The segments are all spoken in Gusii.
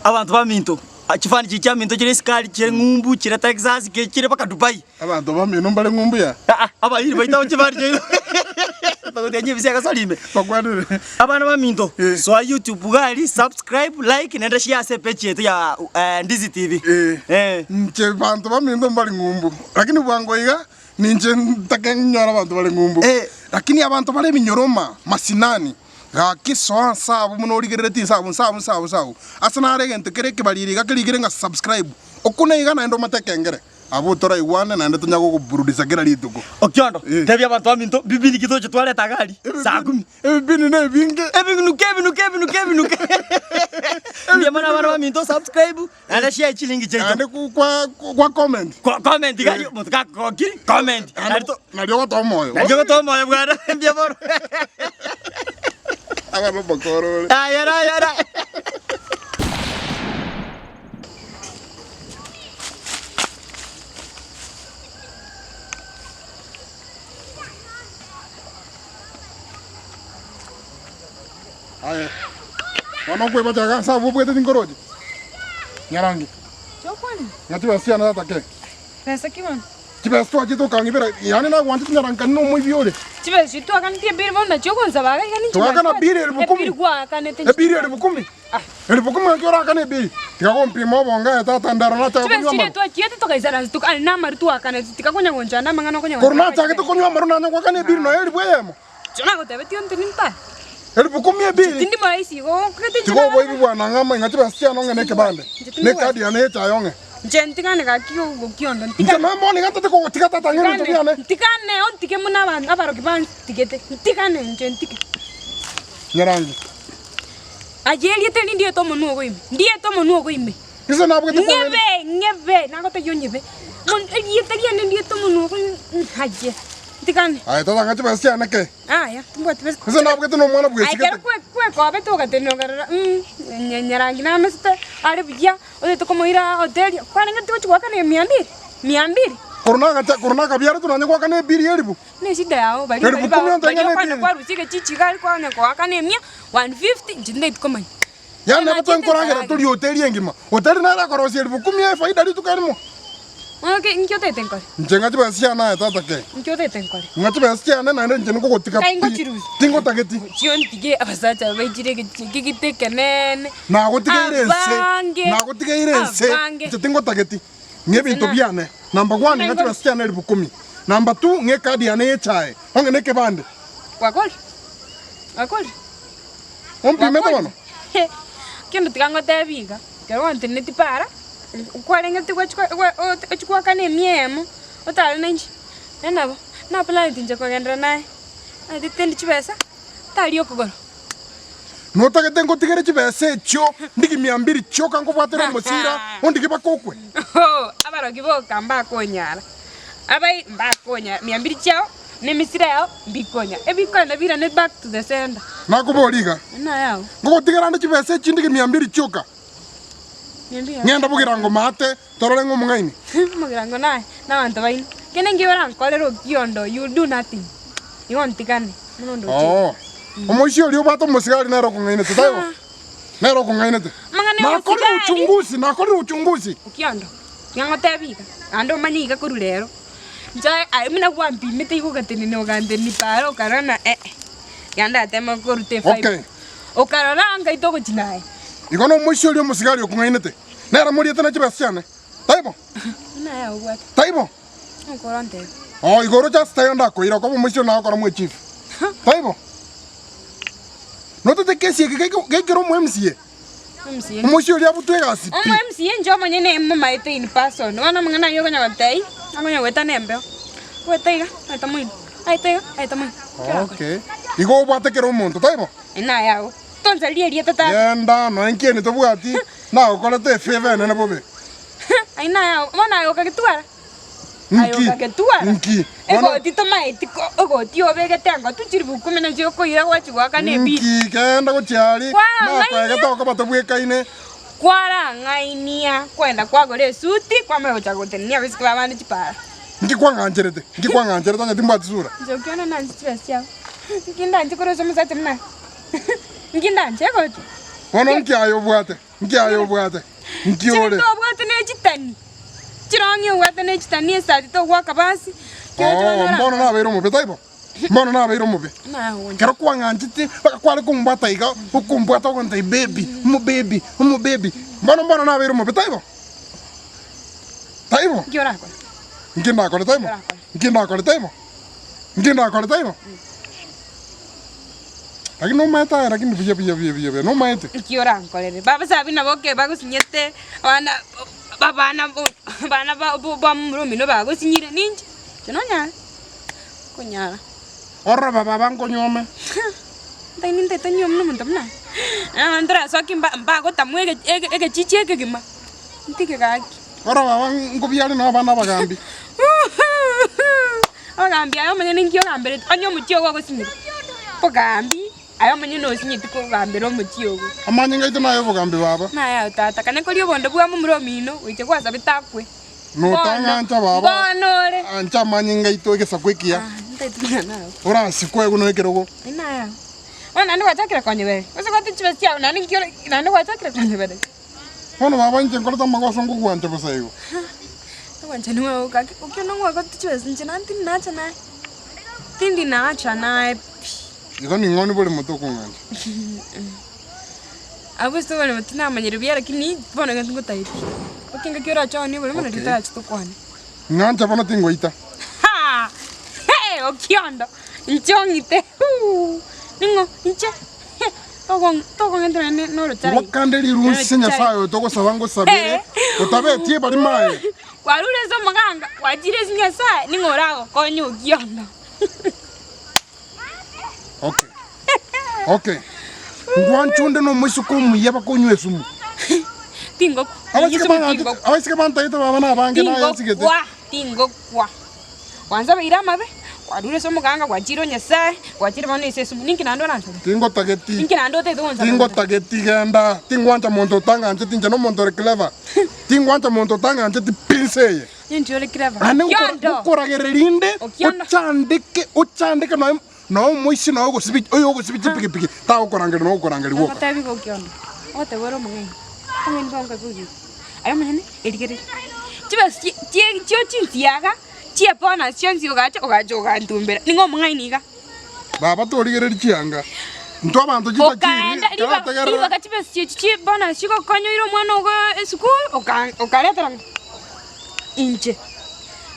Abanto baminto, chifani chiria chiaminto chire esukari, chire ng'umbu, chire Texas, ki chire mpaka Dubai. Abanto bamino mbare ng'umbu ya? Aa, abairi baito abwo chifani chiaito togotiga ebisa egasori ime. Bakwanire. Abana baminto, Eh. soa YouTube iga aria, subscribe, like, naende share ase epage yaito ya Ndizi TV. Eh. Eh. Inche banto baminto mbari ng'umbu, lakini bwango iga ninche ntake nyore abanto bare ng'umbu. Eh. Lakini abanto bare eminyoroma, masinani. Gaki soa nse abwo buna origereretie nse abwo, nse abwo, nse abwo, nse abwo. Ase naro egento kere ekebariri iga kerigire ng'a subscribe. Okune iga naende omate ekengere. Abwo toraigwane naende tonya gogoburudisa kera rituko. Okiondo, Eh. tebia abanto baminto, bibini ki toche twareta iga aria saa kumi. Ebibini na ebinge. Ebinuke, ebinuke, ebinuke, ebinuke. Mbuya mono abana baminto, subscribe, naende share chilinki chiaito. Naende kwa kwa comment. Ko- Comment iga aria, omonto gakogokiri, comment. Naende to- Nario ogotoa omoyo. Nario ogotoa omoyo bwana, mbuya mono. Abana omokoro ore. Aye ra, aye ra. Aye, bono okwebachaka iga ase abwo obwete tinkoroche? Nyarangi, Chokwana. ng'a chibesa chiane tata ke? Besa ki bono? Chibesa twachete okang'ibera, yaani nagwanchete nyarangi na omoibi ore. Chibesa echio twakaneti ebiri bono nachio okonsaba iga iga ninche Twaakana nakwana. biri elfu kumi. Ebiri gwaakanete inche Ebiri elfu kumi. Elfu kumi ng'aki orakane ebiri? Tiga gompima obonge aye tata ndero nachake Chibesa konywa chiria amaru. twachiete tokaisaransa toka are namaru twakaneti tiga konya gonchanda amang'ana okonya Korwa nachagete konywa amaru nanye goakana ebiri nonya elfu eyemo. Inche nagotebetie onte nimpare. Elfu kumi ebiri. Tindi morahisi igo okogete inche Tiga oboibi nabana. bwane ang'e amanye ng'a chibesa chiane ong'e na ekebande, Inche na ekadi tindibwati. yane y'echaye ong'e. Inche ntigane gaki gokiondo Inche ntigane. naye bono iga ntete kogotiga tata ang'e ebinto biane. Ntigane ontige buna abanto abaroki bantigete, ntigane inche ntike. Nyarangi. Aye erieta eri ndiete omonwa ogo ime, ndiete omonwa ogo ime. Inse nabwete kwang'aina. Ng'ebe, ng'ebe, nagotebia onyebe. Mon- Erieta riane ndiete omonwa ogo ime, aye, ntigane. Aye tata ng'a chibesa chiane ke. Aya, timbwati besa. Inse nabwete nomwana Aye ekero bwesigete. kwe- kwekobete ogatenena okarora mm, nya- nyarangi namesete are buya, otagete komoira hoteli, kwarenge tigochi goakana emia mbili, mia mbili. Korwa nagacha korwa nakabiaretwe nonye goakana ebiri elifu. Ne eshida yao, baria Elifu baria kumi ba- onte baria ng'ana okwana ebiri. kwarusia egechichi iga aria kwanya koakana emia 150, inche tindageti komanya. Yaani nabo Nachete twenkoragera nkaragera. tori hoteli engima. Hoteli nere ekorosia elifu kumi efaida rituko erimo. Bono ki inki otagete nkore? Inche ng'a chibesa chiane aye tata ke. Inki otagete nkore? Ng'a chibesa chiane naende inche nikogotiga Kai pi. ngochirusia. Tingotageti. Chiontige abasacha aba baichire egechi eke gete ekeneene. Nagotigeire ense. Abange. Nagotigeire ense. Abange. Inche tingotageti. Ng'a ebinto Gose na- biane. Number one, ng'a chibesa chiane elifu kumi. Number two, ng'a ekadi yane y'echae. Onge na ekebande. Gwakori? Gwakori? Ompimete bono? Kende tiga ngotebie iga, ekero gwanteneneti para, kwarenge gochi ochi goakana emia eyemo, otare na inche, naende nabo, naplaneti inche kogenderera naye, omanyete tindi chibesa, tari okogoro. Notagete ngotigere chibesa echio ndigi mia mbiri chioka nkobwatere omosira, ondige mpaka okwe? Abarogi boka mbakonyara, abai mbakonyara, mia mbiri chiao. Na emesira yao mbikonya ebikoenda birane back to the sender. Nakoboria iga, Buna yao. Ngogotigera ande chibesa echi ndige mia mbiri chioka, Mia mbiri ng'ende bogirango maate torore ng'a omong'aini? Omogirango naye nabanto baino. Kende nki orankorere okiondo you will do nothing. Igo ntigane buna onde ochire. Oo, omoisia oria obwate omosigari nere okong'ainete, taibo? Nere okong'ainete. Amang'ana ya Nakorire omosigari. uchunguzi, nakorire uchunguzi. Okiondo, tiga ngotebie iga, naende omanye iga korwa rero. Inche aye buna gwampimete igo ogatenena ogantenenia paaro okarora ng'a eh eh, iga ndateme koruta efiber. Okay. Okarora ngai togochia naye. Igo nomoisia oria omosigari okong'ainete, nere moriete ne chibesa chiane, taibo? Buna aye obwate. Taibo? Okora ontebie. Oo, igo oroche ase taiyo ndakoira okoba omoisia oria nagokora mwechifu. Taibo? Notete kesi eke geike geikere omo MCA? MCA. Omoisia oria abutwe egasi pi. Omo MCA inche omonyene momaete in person, bono amang'ana ayio okonya gotebia, akonya goeta na embeo, goeta iga, aeta moino, aeta iga, aeta moino. Okay. Igo obwate kera omonto, taibo? Naye agwo, tonsaria erieta tata. Genda, nonya nkieni tobwati, nagokorete efavour enene bobe. Aye naye agwo, bono aye okagetwara. Aye Nki? okagetwara. Nki? Bono Egoti tomaeti ko egoti obegete engotu chilifu ikomi nachio okoira gwachia goakana ebili. nki? Genda gochia aria, Kwarang'ainia. nakoegete okoba tobwekaine. Kwarang'ainia kwenda kwagora esuti kwamanya gochaka gotenenia abaiseke b'abande chipara. Nki kwang'ancherete? Nki kwang'ancherete onye timbwati sura? Inche okiona nanche chibesa chiao, nki ndanche korwa ase omosacha buna aye? Nki ndanche egoti? Bono nki aye obwate? Nki aye obwate? Nki ore? Chinto obwate ne chitani. Chirong'i obwate ne chitani esati togoaka basi. Oh, mbono nabeire omobe taibo? Mbono nabeire omobe. Kero kwang'anchete mpaka kware kombwata iga, okombwata ogontebia baby, omobaby, omobaby. Mbono mbono nabeire omobe taibo? Taibo? Nki orakore? Nki ndakore taibo? Nki ndakore taibo? Nki ndakore taibo? Lakini nomaete aye lakini buya buya buya buya buya nomaete. Nki orankorere? Babasabi nabo okay bagosinyete abana abana abana ba ba momura omino bagosinyire ninche? Inche nonyare? Konyara. Ororo baba aba nkonyuome. Ntai nintete nyuome na omonto buna aye, abanto torasoki mba mbagotamwa ege ege egechichi ekegima, ntige gaki. Ororo baba nkobiare na abana abagambi. Ogambi aye omonyene inki ogamberete? Onye omochie ogo ogosinyire, ogambi aye omonyene osinyeti kogambera omochie ogo. Amanyinga aito naye obogambi baba. Naye aye tata, kanya koria obondo bwa momura omino, gocha gwasabete akwe. Notang'ancha baba. Bono ore. Ancha amanyinga aito egesaku ekiya. Ah, ntaeti buna naye. Orasikwe buna ekerogo. Naye aye. Bono naende gwachakire konyebereria. Gose gwate chibesa chiago naende inki ore naende gwachakire konyebereria. Bono baba inche nkorete amagoso ngogwancha bosa igo. Obwanchani bwao gaki okio nong'wagoti chibesa inche naende tindi nacha naye. Tindi nacha naye pi. Igo ning'o bore mote okong'ancha? Abwo ase obore mote tinamanyire buya lakini bono iga tingotaipi. Oki engaki orache one oborimo nario Okay. torache tokwane. Ng'ancha bono tingoita. Haa! Hee! Okiondo! Inche ong'ite huu! Ning'o? Inche? He! Togo tokong'entera ne norochara iga. Ngwakande rirunse Nyasaye oyo togosaba ngosabere, otabetie ebarimo aye. Kwarure ase omoganga, gwachire ase Nyasaye, ning'o oragokonye okiondo? Okay. Okay. Ngwancha onde na omoiseke omuya bakonywa esumu. Tingokwa. Abaiseke Esumu bang'anchete, tingokwa. abaiseke bantaete baba nabange nayansigete. Tingokwa, tingokwa. Gwansabeire amabe, kwarure ase omoganga, gwachire o Nyasaye, gwachire bono ase esumu. Ninki naende oransabe? Tingotageti. Ninki naende otagete gonsabera? Tingotageti genda. Tingwancha monto otang'ancheti inche nomonto ore clever. Tingwancha monto otang'ancheti pi nse eye. Ninki ore clever? Naende Okiondo! ngokoragereria inde, Okiondo. ochandeke, ochandeke nonya nonya omoisia nonya ogosibi oyo ogosibi chipikipiki tagokorangeria nonya ogokorangeria gwoka. Nagotebi iga Okiondo, ogoteba ore omong'aini, omong'aini bwango kabe oria. Aye omonyene erigereria, chibesa chi- chie chio chinsiaga, chi'ebonus chionsi ogacha ogacha ogantumbera, ning'o omong'aini iga? Baba torigereria chianga, intwe abanto chitachiri, Okaenda riba tarategerera. ribaga chibesa chiachi chi'ebonus chigokonya oire omwana ogo esukuru, oka okaretera ng'a inche.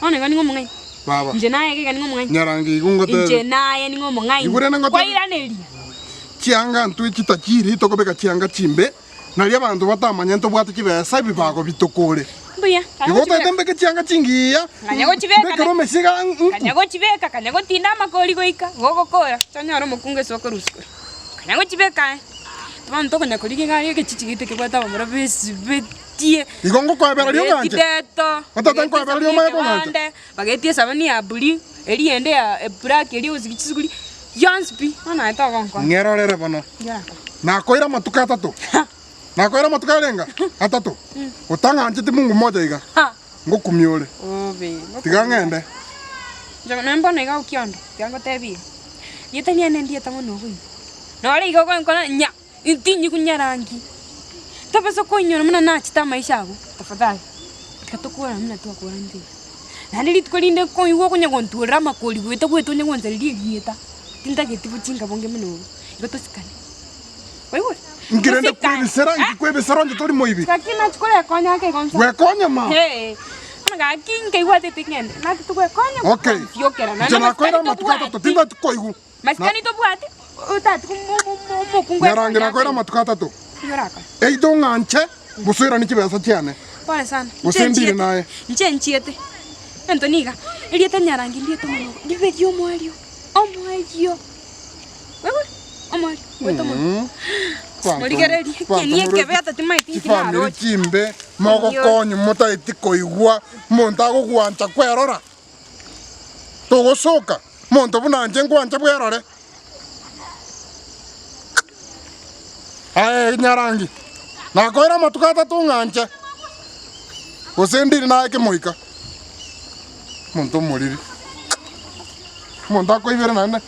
Bono iga ning'o omong'aini? Baba. Inche naye iga iga ning'o omong'aini? Nyarange igo ngotebe. Inche naye ning'o omong'aini? Igure nengotebe. Kwairaneria. Chianga intwe chitachiri tokobeka chianga chimbe, Nario abanto batamanye ntobwate chibesa ebibago bitokore. Mbuya. Kanya Igo gochibeka. otaete mbeke chianga chingiya, Kanya gochibeka mbekere omesiga nku. Kanya gochibeka, kanya gotinda amakori goika, gogokora, tonyore omokungu ase okorwa isiko. Kanya gochibeka aye. Bono tokonya korigia iga aria egechichi gete kebwate abamura besibetie. Igo ngokoebereria ong'anche. Bagetie Otata nkoebereria omanye kong'ancha. ekebande, bagetie esabuni ya blue, eria ende ya eblack eria egosibia chisuguri, yonsi pi, bono aye togonkora. Ng'erorere bono. Nakoire amatuko atato, nakoire amatuko arenga? Atato. Otang'ancheti Mungu moja iga, ngokumia ore. Tiga ng'ende. Nonye bono iga okiondo, tiga ngotebie iga, rieta riane ndieta mono oboime, nore iga ogonkora nya, tinyigu nyarangi, tobasa koinyora buna nachete amaisha ago, tafadhali, tiga tokwane buna twakwanete iga. Naende rituko rinde nkoigwa okonya gontworera amakori goeta goeta onye gonsareria erieta, tintageti bochinga bonge buna obo. Igo tosikane. Waigure? Inki rende Tosikane. kwebisera, inki kwebisera onye tori moibi? Gaki nachi korekonya ake igo nsa. Gwekonya ma. Ee. Bono gaki nkaigwatete ng'ende. Naki togwekonya Okay. gwansiokera. Inche Naende nakoire masikani amatuko atato, tobwati. tindati koigwa. Masikani tobwati, otati omokungu Nyarange nakoire amatuko atato. Nigo orakore. Either ong'anche, gose oiranie chibesa chiane. Pole sana. Gose ndire naye. Inche nchiete. Egento niga, erieta Nyarangi ndiete omonwa, ribe riomoerio, omoerio. Wewe, omoerio, goeta omonwa. Morigererie, ekieni ekebe ata timaeti inki Chifamiri naroche. chimbe, mogokonyu motaeti koigwa, omonto agogwancha kwerora, togosoka, omonto buna inche nkwanche bwerore. Aye Nyarangi, nakoire amatuko atato ng'anche, gose ndiri naye kemoika. Omonto omoriri, omonto akoibera naende,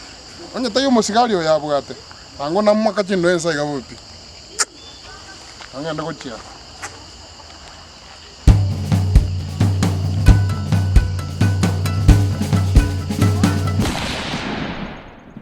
onye taiyo omosigari oyo abwate, ango namwaka chindo ense iga bobe pi. Ang'ende gochia.